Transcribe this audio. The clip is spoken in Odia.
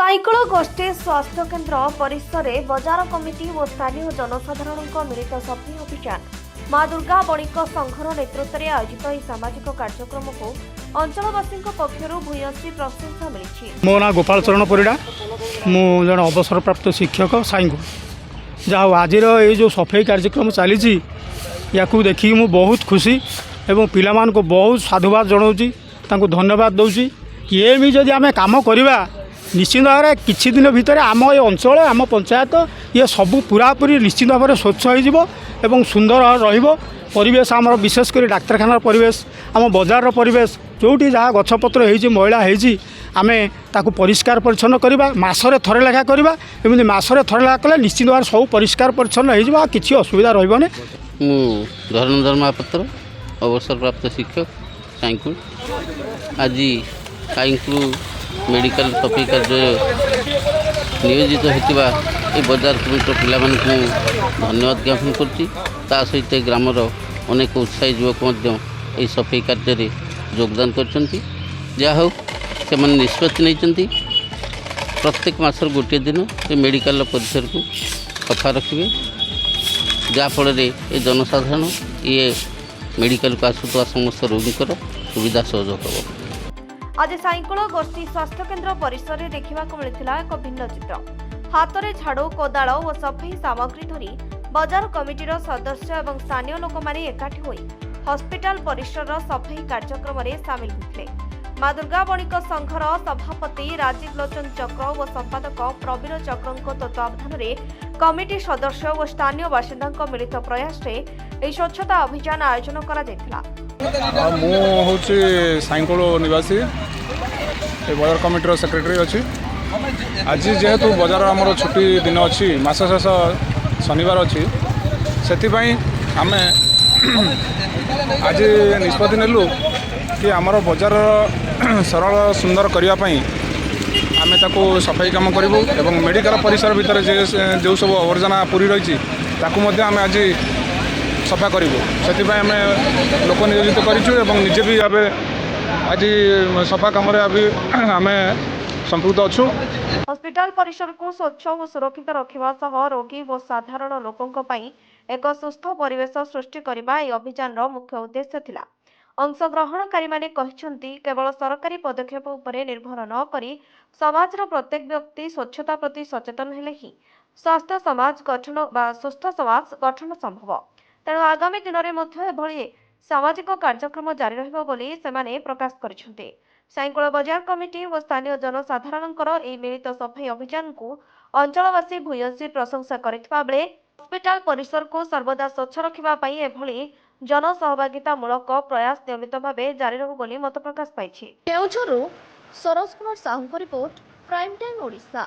ସାଇଁକୁଳ ଗୋଷ୍ଠୀ ସ୍ୱାସ୍ଥ୍ୟ କେନ୍ଦ୍ର ପରିସରରେ ବଜାର କମିଟି ଓ ସ୍ଥାନୀୟ ଜନସାଧାରଣଙ୍କ ମିଳିତ ସଫେଇ ଅଭିଯାନ। ମା ଦୁର୍ଗା ବଣିକ ସଂଘର ନେତୃତ୍ୱରେ ଆୟୋଜିତ ଏହି ସାମାଜିକ କାର୍ଯ୍ୟକ୍ରମକୁ ଅଞ୍ଚଳବାସୀଙ୍କ ପକ୍ଷରୁ ଭୂୟସୀ ପ୍ରଶଂସା ମିଳିଛି। ମୋ ନାଁ ଗୋପାଳ ଚରଣ ପରିଡ଼ା। ମୁଁ ଜଣେ ଅବସରପ୍ରାପ୍ତ ଶିକ୍ଷକ, ସାଇଁକୁଳ। ଯାହା ହଉ, ଆଜିର ଏଇ ଯେଉଁ ସଫେଇ କାର୍ଯ୍ୟକ୍ରମ ଚାଲିଛି, ୟାକୁ ଦେଖିକି ମୁଁ ବହୁତ ଖୁସି ଏବଂ ପିଲାମାନଙ୍କୁ ବହୁତ ସାଧୁବାଦ ଜଣାଉଛି, ତାଙ୍କୁ ଧନ୍ୟବାଦ ଦେଉଛି କି ଏମିତି ଯଦି ଆମେ କାମ କରିବା, ନିଶ୍ଚିନ୍ତ ଭାବରେ କିଛି ଦିନ ଭିତରେ ଆମ ଏ ଅଞ୍ଚଳ, ଆମ ପଞ୍ଚାୟତ, ଇଏ ସବୁ ପୁରାପୁରି ନିଶ୍ଚିନ୍ତ ଭାବରେ ସ୍ୱଚ୍ଛ ହୋଇଯିବ ଏବଂ ସୁନ୍ଦର ରହିବ ପରିବେଶ ଆମର। ବିଶେଷ କରି ଡାକ୍ତରଖାନାର ପରିବେଶ, ଆମ ବଜାରର ପରିବେଶ, ଯେଉଁଠି ଯାହା ଗଛପତ୍ର ହେଇଛି, ମଇଳା ହେଇଛି, ଆମେ ତାକୁ ପରିଷ୍କାର ପରିଚ୍ଛନ୍ନ କରିବା। ମାସରେ ଥରେ ଲେଖା କରିବା। ଏମିତି ମାସରେ ଥରେ ଲେଖା କଲେ ନିଶ୍ଚିନ୍ତ ଭାବରେ ସବୁ ପରିଷ୍କାର ପରିଚ୍ଛନ୍ନ ହେଇଯିବ ଆଉ କିଛି ଅସୁବିଧା ରହିବନି। ମୁଁ ଧରଣୀଧର ମହାପାତ୍ର, ଅବସରପ୍ରାପ୍ତ ଶିକ୍ଷକ, ସାଇଁକୁଳ। ଆଜି ସାଇଁକୁଳ ମେଡ଼ିକାଲ ସଫେଇ କାର୍ଯ୍ୟରେ ନିୟୋଜିତ ହୋଇଥିବା ଏ ବଜାର କମିଟିର ପିଲାମାନଙ୍କୁ ମୁଁ ଧନ୍ୟବାଦ ଜ୍ଞାପନ କରୁଛି। ତା ସହିତ ଏ ଗ୍ରାମର ଅନେକ ଉତ୍ସାହୀ ଯୁବକ ମଧ୍ୟ ଏହି ସଫେଇ କାର୍ଯ୍ୟରେ ଯୋଗଦାନ କରିଛନ୍ତି। ଯାହା ହେଉ, ସେମାନେ ନିଷ୍ପତ୍ତି ନେଇଛନ୍ତି, ପ୍ରତ୍ୟେକ ମାସର ଗୋଟିଏ ଦିନ ଏ ମେଡ଼ିକାଲର ପରିସରକୁ ସଫା ରଖିବେ, ଯାହାଫଳରେ ଏ ଜନସାଧାରଣ, ଇଏ ମେଡ଼ିକାଲକୁ ଆସୁଥିବା ସମସ୍ତ ରୋଗୀଙ୍କର ସୁବିଧା ସହଯୋଗ ହେବ। ଆଜି ସାଇଁକୁଳ ଗୋଷ୍ଠୀ ସ୍ୱାସ୍ଥ୍ୟ କେନ୍ଦ୍ର ପରିସରରେ ଦେଖିବାକୁ ମିଳିଥିଲା ଏକ ଭିନ୍ନ ଚିତ୍ର। ହାତରେ ଝାଡୁ, କୋଦାଳ ଓ ସଫେଇ ସାମଗ୍ରୀ ଧରି ବଜାର କମିଟିର ସଦସ୍ୟ ଏବଂ ସ୍ଥାନୀୟ ଲୋକମାନେ ଏକାଠି ହୋଇ ହସ୍ପିଟାଲ ପରିସରର ସଫେଇ କାର୍ଯ୍ୟକ୍ରମରେ ସାମିଲ ହୋଇଥିଲେ। ମା ଦୁର୍ଗା ବଣିକ ସଂଘର ସଭାପତି ରାଜୀବ ଲୋଚନ ଚକ୍ର ଓ ସମ୍ପାଦକ ପ୍ରବୀର ଚକ୍ରଙ୍କ ତତ୍ତ୍ୱାବଧାନରେ କମିଟି ସଦସ୍ୟ ଓ ସ୍ଥାନୀୟ ବାସିନ୍ଦାଙ୍କ ମିଳିତ ପ୍ରୟାସରେ ଏହି ସ୍ୱଚ୍ଛତା ଅଭିଯାନ ଆୟୋଜନ କରାଯାଇଥିଲା। ଆଉ ମୁଁ ହେଉଛି ସାଇଁକୁଳ ନିବାସୀ, ଏ ବଜାର କମିଟିର ସେକ୍ରେଟାରୀ ଅଛି। ଆଜି ଯେହେତୁ ବଜାର ଆମର ଛୁଟି ଦିନ ଅଛି, ମାସ ଶେଷ ଶନିବାର ଅଛି, ସେଥିପାଇଁ ଆମେ ଆଜି ନିଷ୍ପତ୍ତି ନେଲୁ କି ଆମର ବଜାରର ସରଳ ସୁନ୍ଦର କରିବା ପାଇଁ ଆମେ ତାକୁ ସଫେଇ କାମ କରିବୁ ଏବଂ ମେଡ଼ିକାଲ ପରିସର ଭିତରେ ଯେ ଯେଉଁ ସବୁ ଆବର୍ଜନା ପୂରି ରହିଛି, ତାକୁ ମଧ୍ୟ ଆମେ ଆଜି ସଫା କରିବୁ। ସେଥିପାଇଁ ଆମେ ଲୋକ ନିୟୋଜିତ କରିଛୁ ଏବଂ ନିଜେ ବି ଏବେ ଆଜି ସଫା କାମରେ ଆମେ ସମ୍ପୃକ୍ତ ଅଛୁ। ହସ୍ପିଟାଲ ପରିସରକୁ ସ୍ୱଚ୍ଛ ଓ ସୁରକ୍ଷିତ ରଖିବା ସହ ରୋଗୀ ଓ ସାଧାରଣ ଲୋକଙ୍କ ପାଇଁ ଏକ ସୁସ୍ଥ ପରିବେଶ ସୃଷ୍ଟି କରିବା ଏହି ଅଭିଯାନର ମୁଖ୍ୟ ଉଦ୍ଦେଶ୍ୟ ଥିଲା। ଅଂଶଗ୍ରହଣକାରୀମାନେ କହିଛନ୍ତି, କେବଳ ସରକାରୀ ପଦକ୍ଷେପ ଉପରେ ନିର୍ଭର ନ କରି ସମାଜର ପ୍ରତ୍ୟେକ ବ୍ୟକ୍ତି ସ୍ୱଚ୍ଛତା ପ୍ରତି ସଚେତନ ହେଲେ ହିଁ ସ୍ୱାସ୍ଥ୍ୟ ସମାଜ ଗଠନ ବା ସୁସ୍ଥ ସମାଜ ଗଠନ ସମ୍ଭବ। ତେଣୁ ଆଗାମୀ ଦିନରେ ମଧ୍ୟ ଏଭଳି ସାମାଜିକ କାର୍ଯ୍ୟକ୍ରମ ଜାରି ରହିବ ବୋଲି ସେମାନେ ପ୍ରକାଶ କରିଛନ୍ତି। ସାଇଁକୁଳ ବଜାର କମିଟି ଓ ସ୍ଥାନୀୟ ଜନସାଧାରଣଙ୍କର ଏହି ମିଳିତ ସଫେଇ ଅଭିଯାନକୁ ଅଞ୍ଚଳବାସୀ ଭୂୟସୀ ପ୍ରଶଂସା କରିଥିବା ବେଳେ ହସ୍ପିଟାଲ ପରିସରକୁ ସର୍ବଦା ସ୍ୱଚ୍ଛ ରଖିବା ପାଇଁ ଏଭଳି ଜନସହଭାଗିତାମୂଳକ ପ୍ରୟାସ ନିୟମିତ ଭାବେ ଜାରି ରହୁ ବୋଲି ମତ ପ୍ରକାଶ ପାଇଛି। କେଉଁଝରରୁ ସରୋଜ କୁମାର ସାହୁଙ୍କ ରିପୋର୍ଟ, ପ୍ରାଇମ୍ ଟାଇମ୍ ଓଡ଼ିଶା।